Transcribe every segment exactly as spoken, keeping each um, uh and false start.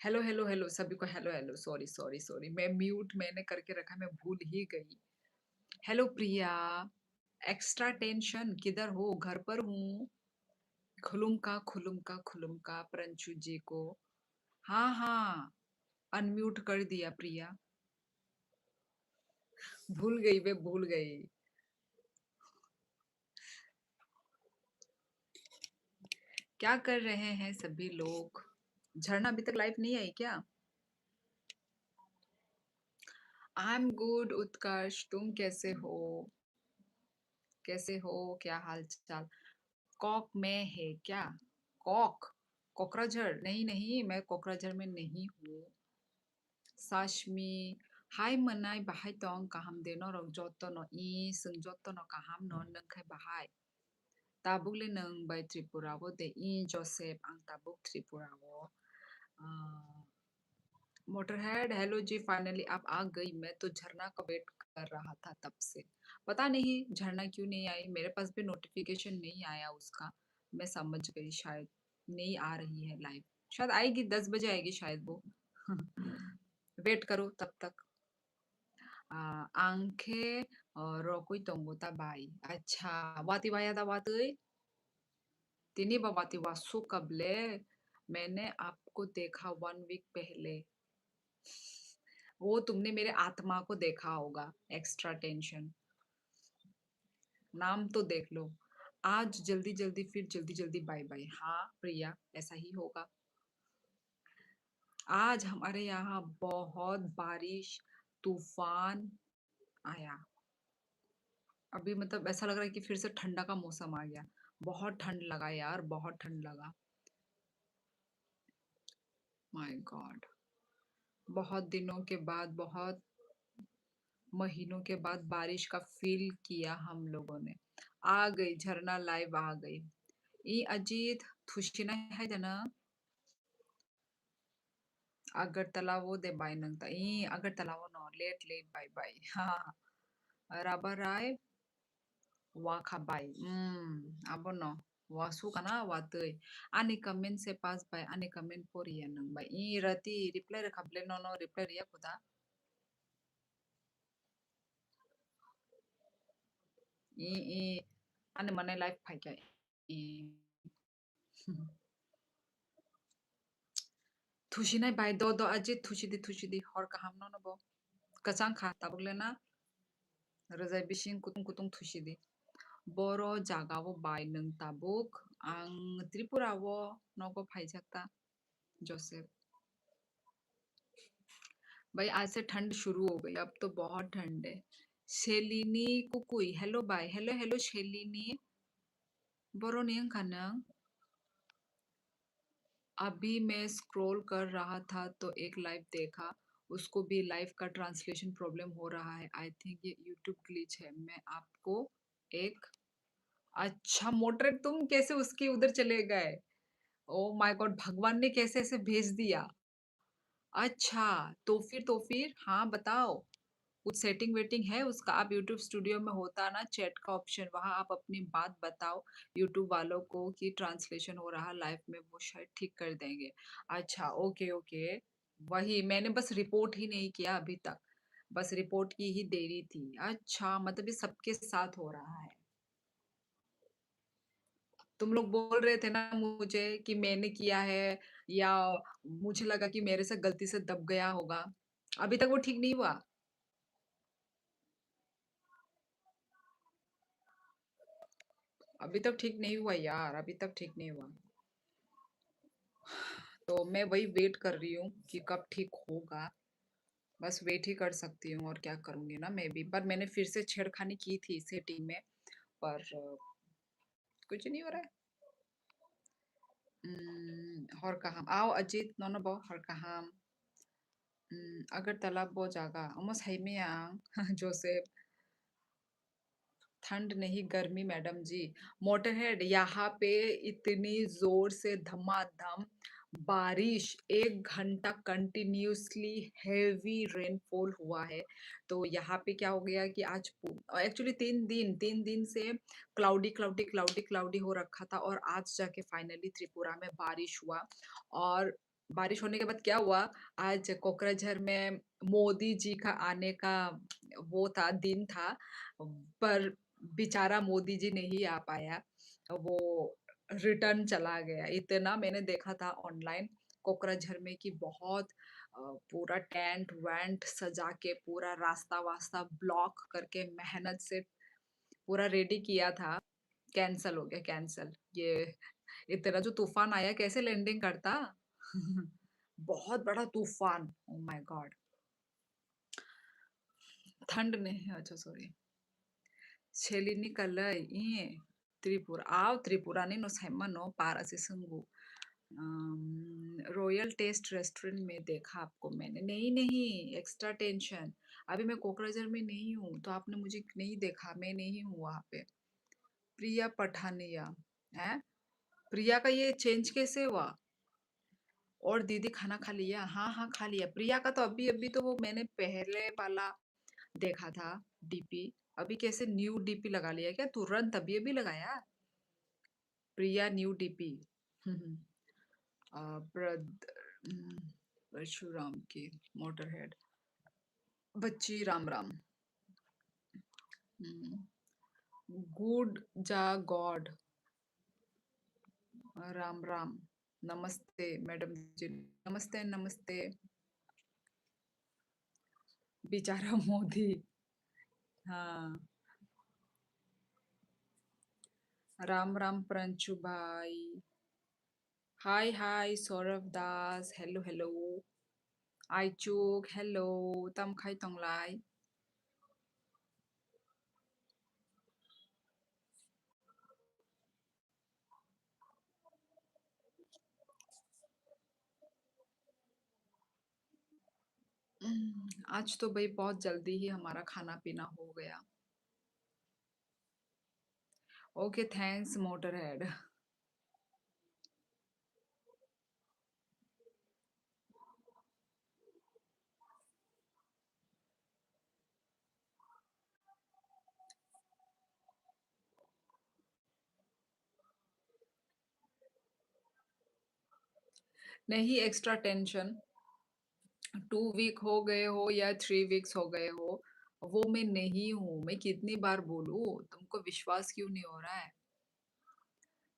Hello, hello, hello, सभी को hello, hello, sorry, sorry, sorry, मैं म्यूट मैंने करके रखा, मैं भूल ही गई। हेलो प्रिया, एक्स्ट्रा टेंशन किधर हो? घर पर हूँ। खुलुमका, खुलुमका, खुलुमका प्रंचू जी को। हाँ, हाँ, अनम्यूट कर दिया प्रिया। भूल गई, मैं भूल गई। क्या कर रहे हैं सभी लोग? झरना अभी तक लाइव नहीं आई क्या? आई एम गुड उत्कर्ष, तुम कैसे हो? कैसे हो? क्या हाल चाल? कॉक में है क्या? कॉक? कोकराझार? नहीं, नहीं, मैं कोकराझार में नहीं हूँ। Sashmi, hai mwnai, bahai tong, kaham de norok joto no? I, chwng joto no kaham no, nwng khai bahai? Tabuk le nwng bai Tripura o de? I, Joseph, ang tabuk Tripura o. Ah, Motorhead, hello ji, finally आप आ गई, मैं तो झरना का वेट कर रहा था तब से। पता नहीं झरना क्यों नहीं आई, मेरे पास भी नोटिफिकेशन नहीं आया उसका। मैं समझ गई शायद नहीं आ रही है लाइव, शायद आएगी, दस बजे आएगी शायद वो। वेट करो तब तक। आ, आंखे, आ, rokui tongo ta bai? Acha, wati waya da watui? Tini ba wati wasu kable? मैंने आपको देखा वन वीक पहले। वो तुमने मेरे आत्मा को देखा होगा। Extra tension. नाम तो देख लो। आज जल्दी जल्दी, फिर जल्दी जल्दी बाय बाय। हाँ प्रिया, ऐसा ही होगा। आज हमारे यहाँ बहुत बारिश, तूफान आया। अभी मतलब ऐसा लग रहा है कि फिर से ठंडा का मौसम आ गया। बहुत ठंड लगा यार, बहुत ठंड लगा। माय गॉड, बहुत दिनों के बाद, बहुत महीनों के बाद बारिश का फील किया हम लोगों ने। आ गई झरना, लाइव आ गई। ई Ajit, thusinai hai dana. Agartala o de bai nang ta. Ih, Agartala o no, late, late, bye, bye. Ha, Raba Rai, wakha bai. Hmm, abo no. Wasu kana watui. Ani comment se pass bai, ani comment poriya nang bai. Ih, Rati, reply rwkha ble no, no, reply riya kuda. Ih, ih, ani mane life phaikha. Ih. Thusinai bai do do aji thusidi thusidi hor kaham nono bo. Kwchang kha tabuk le na. Rwjai bising kutung kutung thusidi. Boro jaga o bai nwng tabuk. Ang Tripura o nogo phaijak ta. Joseph. भाई, आज से ठंड शुरू हो गई, अब तो बहुत ठंड है। Shelini Kukui, hello भाई, hello, hello Shelini। Boroni wngkha nang? अभी मैं स्क्रॉल कर रहा था तो एक लाइव देखा, उसको भी लाइव का ट्रांसलेशन प्रॉब्लम हो रहा है। आई थिंक ये यूट्यूब ग्लिच है। मैं आपको एक, अच्छा मोटरेट, तुम कैसे उसके उधर चले गए? ओ माय गॉड, भगवान ने कैसे ऐसे भेज दिया। अच्छा, तो फिर, तो फिर, हाँ, बताओ, कुछ सेटिंग वेटिंग है उसका? आप यूट्यूब स्टूडियो में होता ना चैट का ऑप्शन, वहाँ आप अपनी बात बताओ यूट्यूब वालों को कि ट्रांसलेशन हो रहा लाइव में, वो शायद ठीक कर देंगे। अच्छा, ओके, ओके, वही मैंने बस रिपोर्ट ही नहीं किया अभी तक, बस रिपोर्ट की ही देरी थी। अच्छा, मतलब ये सबके साथ हो रहा है। तुम लोग बोल रहे थे ना मुझे कि मैंने किया है, या मुझे लगा कि मेरे से गलती से दब गया होगा। अभी तक वो ठीक नहीं हुआ। अभी तक ठीक नहीं हुआ यार, अभी तक ठीक नहीं हुआ। तो मैं वही वेट कर रही हूँ कि कब ठीक होगा। बस वेट ही कर सकती हूँ और क्या करूँगी ना मैं भी। पर मैंने फिर से छेड़खानी की थी सेटिंग में, पर, अ, कुछ नहीं हो रहा है। उम, hor kaham. Ao Ajit, nono bo hor kaham. उम, Agartala bo jaga. Omo saimaya ang, Joseph. ठंड नहीं, गर्मी मैडम जी। मोटरहेड, यहाँ पे इतनी जोर से धमाधम बारिश, एक घंटा कंटिन्यूअसली हेवी रेनफॉल हुआ है। तो यहाँ पे क्या हो गया कि आज पू-, एक्चुअली तीन दिन, तीन दिन से क्लाउडी, क्लाउडी, क्लाउडी, क्लाउडी हो रखा था और आज जाके फाइनली त्रिपुरा में बारिश हुआ और बारिश होने के बाद क्या हुआ, आज कोकराझार में मोदी जी का आने का वो था, दिन था, पर बेचारा मोदी जी नहीं आ पाया, वो रिटर्न चला गया। इतना मैंने देखा था ऑनलाइन कोकराझार में कि बहुत, अ, पूरा टेंट वेंट सजा के पूरा रास्ता वास्ता ब्लॉक करके मेहनत से पूरा रेडी किया था, कैंसिल हो गया, कैंसिल। ये इतना जो तूफान आया, कैसे लैंडिंग करता? बहुत बड़ा तूफान, oh my God। ठंड नहीं, अच्छा, सॉरी। छेली निकल आई, ई, त्रिपुरा, आओ त्रिपुरा नहीं नो साइमा नो पारा से संगु। अम, रॉयल टेस्ट रेस्टोरेंट में देखा आपको मैंने। नहीं, नहीं, एक्स्ट्रा टेंशन। अभी मैं कोकराझार में नहीं हूँ, तो आपने मुझे नहीं देखा, मैं नहीं हूँ वहाँ पे। प्रिया पठानिया, हैं? प्रिया का ये चेंज कैसे हुआ? और दीदी खाना खा लिया? हाँ, हाँ, खा लिया। प्रिया का तो अभी, अभी तो वो मैंने पहले वाला देखा था डीपी, अभी कैसे न्यू डीपी लगा लिया क्या तुरंत? अभी, अभी लगाया? प्रिया न्यू डीपी। हम्म, हम्म। अ, प्रद-, हम्म, परशुराम की मोटरहेड। बच्ची राम राम। हम्म। गुड जा गॉड। राम राम। नमस्ते मैडम जी, नमस्ते, नमस्ते। बेचारा मोदी। हाँ। राम राम प्रंचु भाई। Hi, hi, Saurav Das. Hello, hello. Aichuk, hello. Tam khai tonglai? हम्म, आज तो भाई बहुत जल्दी ही हमारा खाना पीना हो गया। Okay, thanks, Motorhead. नहीं, एक्स्ट्रा टेंशन। टू वीक हो गए हो या थ्री वीक्स हो गए हो, वो मैं नहीं हूँ। मैं कितनी बार बोलूँ, तुमको विश्वास क्यों नहीं हो रहा है?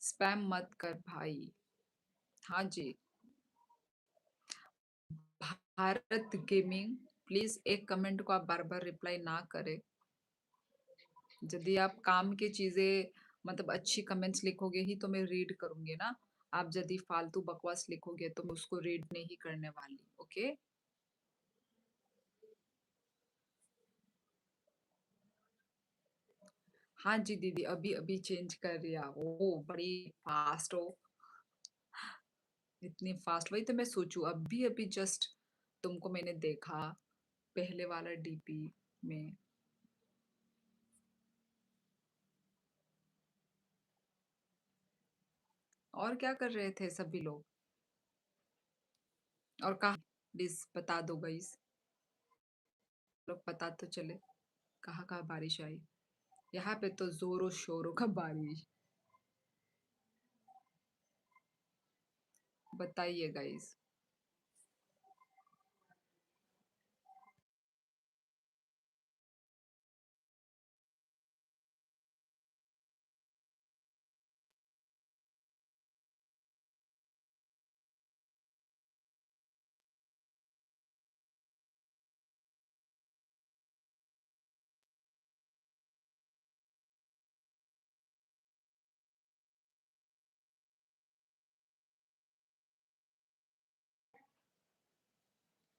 स्पैम मत कर भाई। हाँ जी। भारत गेमिंग, प्लीज एक कमेंट को आप बार बार रिप्लाई ना करें। यदि आप काम की चीजें, मतलब, अच्छी कमेंट्स लिखोगे ही तो मैं रीड करूंगी ना। आप यदि फालतू बकवास लिखोगे तो मैं उसको रीड नहीं करने वाली। ओके? हाँ जी दीदी, अभी अभी चेंज कर दिया। ओ, बड़ी फास्ट हो। इतनी फास्ट, वही तो मैं सोचूं, अभी अभी जस्ट तुमको मैंने देखा पहले वाला डीपी में। और क्या कर रहे थे सभी लोग? और कहाँ, प्लीज बता दो गाइस, लोग पता तो चले कहाँ कहाँ बारिश आई। यहाँ पे तो जोरों शोरों का बारिश। बताइए गाइस।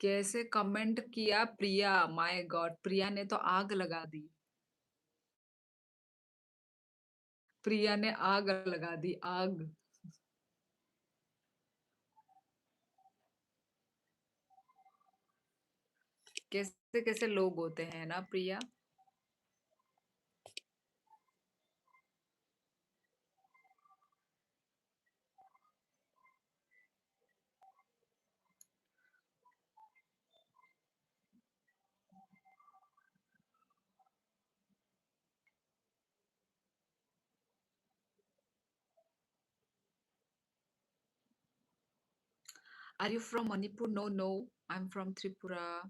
कैसे कमेंट किया प्रिया? माय गॉड, प्रिया ने तो आग लगा दी। प्रिया ने आग लगा दी, आग। कैसे कैसे लोग होते हैं ना प्रिया। Are you from Manipur? No, no, I'm from Tripura.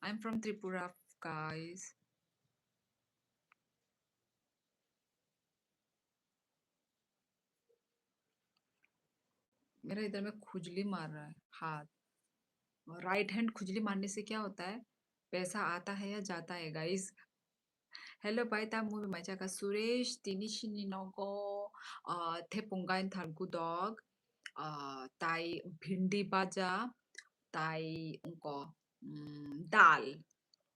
I'm from Tripura, guys. मेरा इधर में खुजली मार रहा है हाथ। राइट हैंड खुजली मारने से क्या होता है? पैसा आता है या जाता है, guys? Hello, bai ta movie mai chaka Suresh, tini sini nogo, ah, thepung gain thal gudok, ah, tai bhindi baja, tai ungko, mm, dal.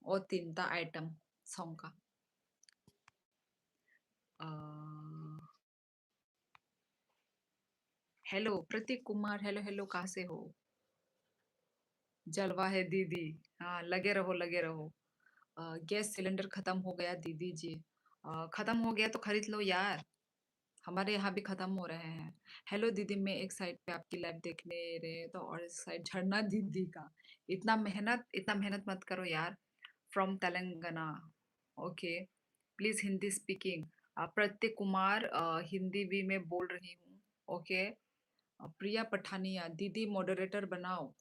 O tinta item songka. Ah, Hello, प्रतीक कुमार, hello, hello, कहाँ से हो? जलवा है दीदी। हाँ, लगे रहो, लगे रहो। अ, गैस सिलेंडर खत्म हो गया दीदी जी। अ, खत्म हो गया तो खरीद लो यार, हमारे यहाँ भी खत्म हो रहे हैं। हेलो दीदी, मैं एक साइड पे आपकी लाइव देखने रहे तो और एक साइड झरना दीदी का। इतना मेहनत, इतना मेहनत मत करो यार। From तेलंगाना। ओके, प्लीज हिंदी स्पीकिंग। अ, प्रतीक कुमार, अ, हिंदी भी मैं बोल रही हूँ। ओके, अ, प्रिया पठानिया, दीदी मॉडरेटर बनाओ।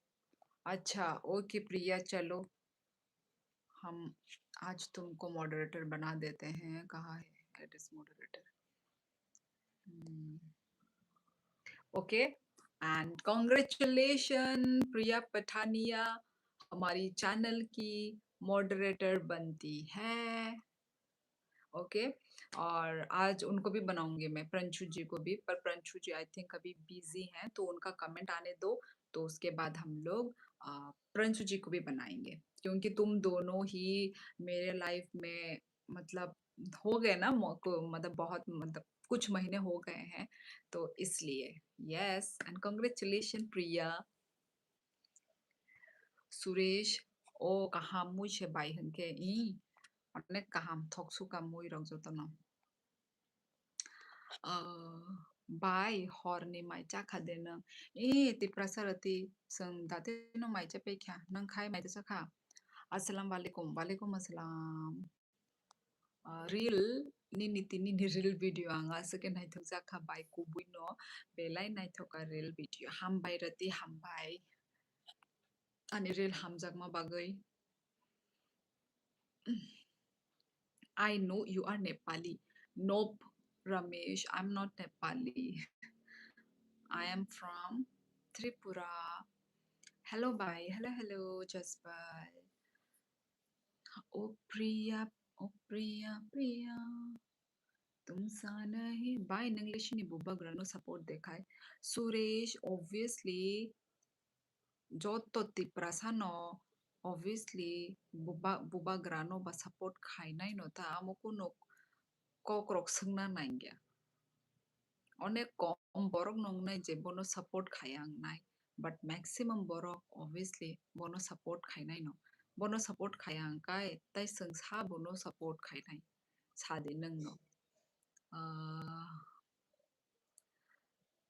अच्छा, ओके प्रिया, चलो हम आज तुमको मॉडरेटर बना देते हैं। कहाँ है address moderator? Hmm, okay, and congratulation प्रिया पठानिया हमारी चैनल की मॉडरेटर बनती है। ओके, और आज उनको भी बनाऊंगी मैं, प्रंशु जी को भी, पर प्रंशु जी आई थिंक अभी बिजी हैं, तो उनका कमेंट आने दो, तो उसके बाद हम लोग, अ, प्रंशु जी को भी बनाएंगे, क्योंकि तुम दोनों ही मेरे लाइफ में, मतलब, हो गए ना, मो-, को, मतलब, बहुत, मतलब, कुछ महीने हो गए हैं, तो इसलिए। Yes, and congratulation Priya. Suresh, o kaham mui se bai hwnkhe, i, onek kaham thok suka mui rok jotono. Ah, bai, horni mai chakha de nwng? I, Tiprasa rati, chwng dati no mai cha paikha, nwng khai mai cha kha? Assalamu alaikum, walaikum assalam. Ah, reel, nini tini ni reel video ang aswk khe naithok jak kha bai kubui no, belai naithok kha reel video. Hambai rati, hambai. Ani reel hamjakma bagwi. I know you are Nepali. Nope, Ramesh, I'm not Nepali. I am from Tripura. Hello, bhai. Hello, hello, Jasbhai. O Priya, o Priya, Priya. Tumsa nahi. Bhai, nwng le sini bubagrano support dekhai. Suresh, obviously, joto Tiprasa no, obviously, buba-, bubagrano ba support khainai no ta, amo kuno kok rok swngna nangya. Onek kom borok no wngnai je bono support khaya wngnai, but maximum borok obviously bono support khainai no. Bono support khaya wngkai, tai chwng sa bono support khainai, sadi nwng no. Ah,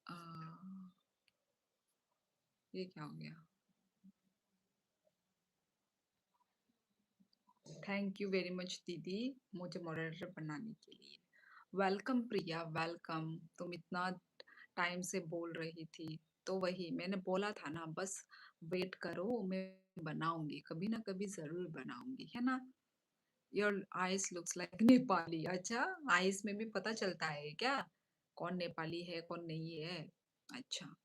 ah, ye kya ho gaya? Thank you very much दीदी, मुझे मॉडरेटर बनाने के लिए। वेलकम प्रिया, वेलकम। तुम इतना टाइम से बोल रही थी, तो वही मैंने बोला था ना, बस वेट करो, मैं बनाऊंगी, कभी ना कभी जरूर बनाऊंगी, है ना? Your eyes looks like Nepali। अच्छा, आइज में भी पता चलता है क्या कौन नेपाली है, कौन नहीं है? अच्छा।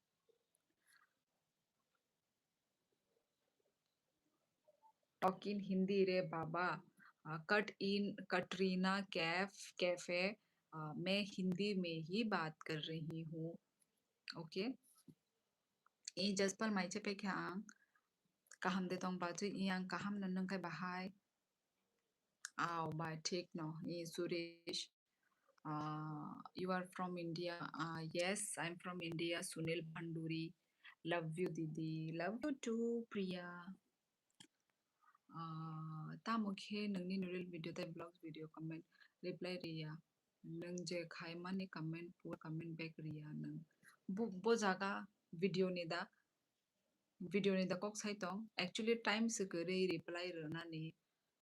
Talk in Hindi re baba। Uh, cut in Katrina Cafe, Cafe। Uh, मैं हिंदी में ही बात कर रही हूँ। Okay। I Jaspal mai cha paikha ang. Kaham de tong bachwi, i ang kaham no nwng khai bahai. Aw, bai, thik no. I Suresh, uh, you are from India. Uh, yes, I'm from India. Sunil Bhanduri, love you, didi. Love you too, Priya. Ah, tamo khe nungni reel video tei vlogs video comment reply riya? Nung je khaimani comment, pura comment back riya nung. Bo, bo jaga video ni da, video ni da kok sai tong. Actually, time se kwrwi reply rwnani.